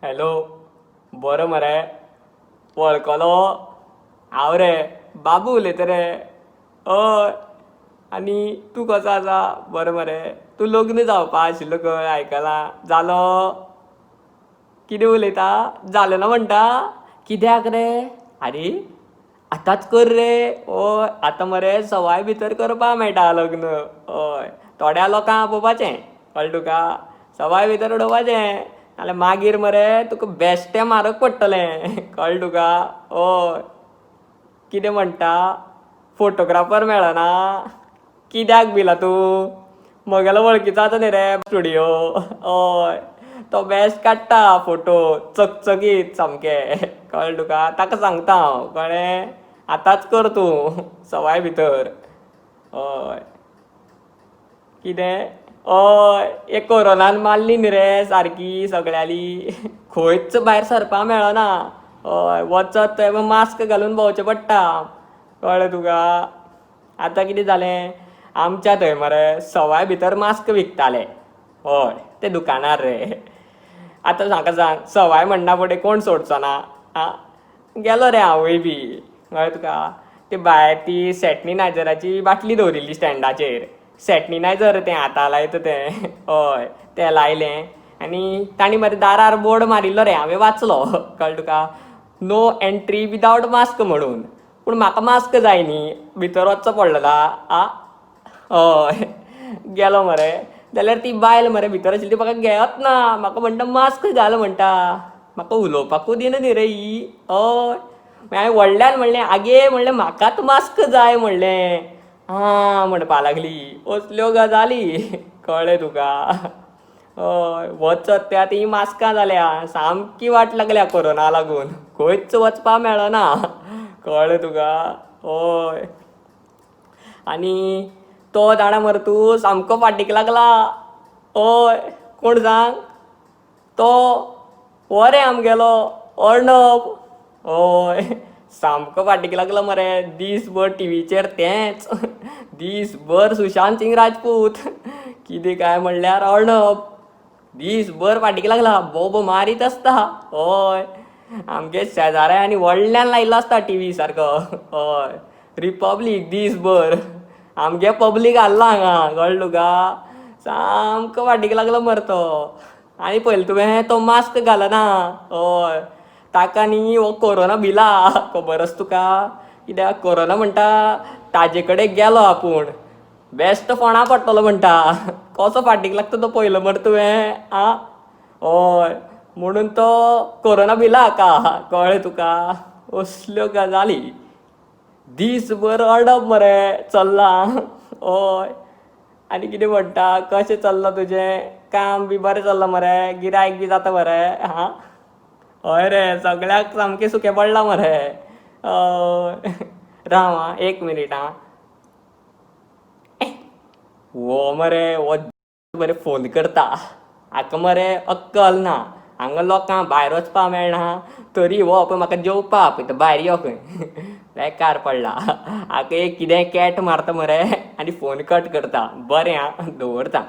Hello, बरो मरे? वळखलो? हांव रे बाबू उलयता रे. हय, आनी तूं कसो आसा? बरो मरे? तूं लग्न जावपा आशिल्लो खंय आयकलां. जालो? कितें उलयता? जालें ना म्हणटा? कित्याक रे? आरे, आतांच कर रे. हय, आतां मरे सवाय भितर करपा मेळटा लग्न. हय, थोड्या लोकांक आपोवपाचें, कळ्ळें तुका? सवाय भितर उडोवपाचें, नाल्यार मागीर मरे तुका बेश्टें म्हारग पडटलें, कळ्ळें तुका? हय, कितें म्हणटा? फोटोग्राफर मेळना? कित्याक भिला तूं? म्हगेलो वळखीचो आसा न्ही रे स्टुडियो. हय, तो बेस्ट काडटा फोटो, चकचकीत सामके, कळ्ळें तुका? ताका सांगता हांव, कळ्ळें? आतांच कर तूं सवाय भितर. हय, कितें? हय, हे कोरोनान मारली न्ही रे सारकी सगळ्यांली. खंयच भायर सरपा मेळना. हय, वचत थंय मास्क घालून भोंवचें पडटा, कळ्ळें तुका? आतां कितें जालें, आमच्या थंय मरे सवाय भितर मास्क विकताले. हय, ते दुकानार रे. आतां म्हाका सांग, सवाय म्हणना फुडें कोण सोडचो ना? आं, गेलो रे हांवूय बी, कळ्ळें तुका? ते भायर ती सॅटनीनायजराची बाटली दवरिल्ली स्टँडाचेर. सॅटनीनायजर तें हाता लायता तें. हय, तें लायलें आनी तांणी मरे दारार बोर्ड मारिल्लो रे, हांवें वाचलो, कळ्ळें तुका? नो एंट्री विदावट मास्क म्हणून. पूण म्हाका मास्क जाय न्ही, भितर वचचो पडलो ना. आ, हय, गेलो मरे, जाल्यार ती बायल मरे भितर आशिल्ली, ती म्हाका घेयत ना. म्हाका म्हणटा, मास्क घाल म्हणटा. म्हाका उलोवपाकूय दिना न्ही रे ही. हय, मागीर हांवें व्हडल्यान म्हणलें, आगे म्हणलें, म्हाकाच मास्क जाय म्हणलें. आं म्हणपा लागली. असल्यो गजाली, कळ्ळें तुका? हय, वचत ते आतां हीं मास्कां जाल्या, सामकी वाट लागल्या कोरोना लागून. खंयच वचपा मेळना, कळ्ळें तुका? हय, आनी तो जाणा मरे तूं, सामको फाटीक लागला. हय, कोण सांग? तो हो रे आमगेलो अर्णब. हय, सामको फाटीक लागला मरे. दीसभर टिवीचेर तेंच, दीसभर सुशांत सिंग राजपूत. कितें काय म्हणल्यार अर्णब दीसभर फाटीक लागला, बोबो मारीत आसता. हय, आमगे शेजाऱ्या आनी व्हडल्यान लायिल्लो आसता टिवी सारको. हय, रिपब्लीक दीसभर. आमगे पब्लीक हाडला हांगा, कळ्ळें तुका? सामको फाटीक लागलो मरे तो. आनी पळयलें तुवें, तो मास्क घालना. हय, ताका न्ही हो कोरोना भिला, खबर आसा तुका? कित्याक कोरोना म्हणटा ताजे कडेन गेलो आपूण बेश्ट फोणा पडटलो म्हणटा. कसो फाटीक लागता तो पळयलो मरे तुवें? आं, हय, म्हणून तो कोरोना भिला हाका, कळ्ळें तुका? असल्यो गजाली. दीसभर अर्णब मरे चल्लां. हय, आनी कितें म्हणटा? कशें चल्लां तुजें काम बी? बरें चल्लां मरे? गिरायक बी जाता मरे? हां, हय रे, सगळ्याक सामकें सुकें पडलां मरे. हय, राव आं, एक मिनीट. आं, हो मरे हो बरे फोन करता. हाका मरे अक्कल ना. हांगा लोकांक भायर वचपा मेळना, तरी हो पळय म्हाका जेवपा आपयता, भायर यो खंय. बेकार पडला. हाका एक कितेंय कॅट मारता मरे आनी फोन कट करता. बरें आं, दवरता.